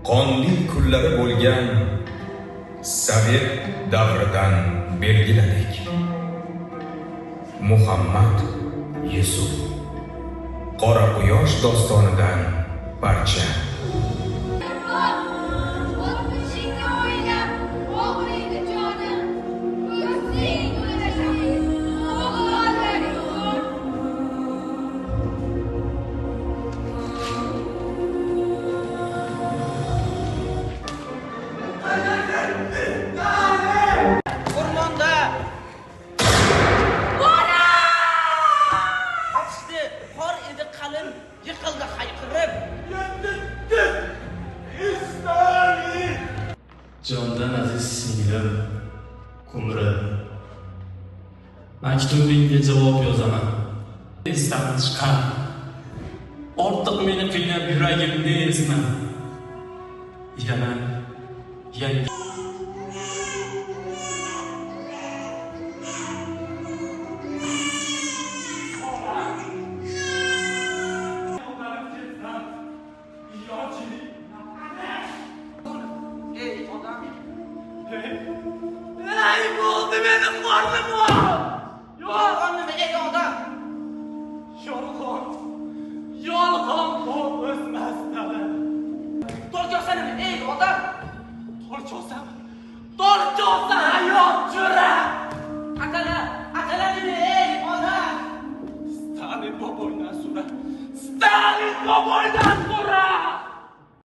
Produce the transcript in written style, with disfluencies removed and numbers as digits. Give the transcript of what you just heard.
qonli kunlari bo'lgan Sovet davridan belgiladik. Muhammad Yusuf. Qora quyosh dostonidan parcha. Jondan aziz singlim Qumri, maktubingga javob yozaman. Esdan chiqar. Ortiq meni qiynab yuragimni ezma. Yana yangi Ey bo'ldi meni qornim och! Yolg'on nima ey odam? Yolg'on. Yolg'on to'p o'smas dala. Tol kosa nima ey odam? Tol kosam. Tol kosa hayot jo'ra. Atala, atala nima ey odam? Stalin boboydan so'ra. Stalin boboydan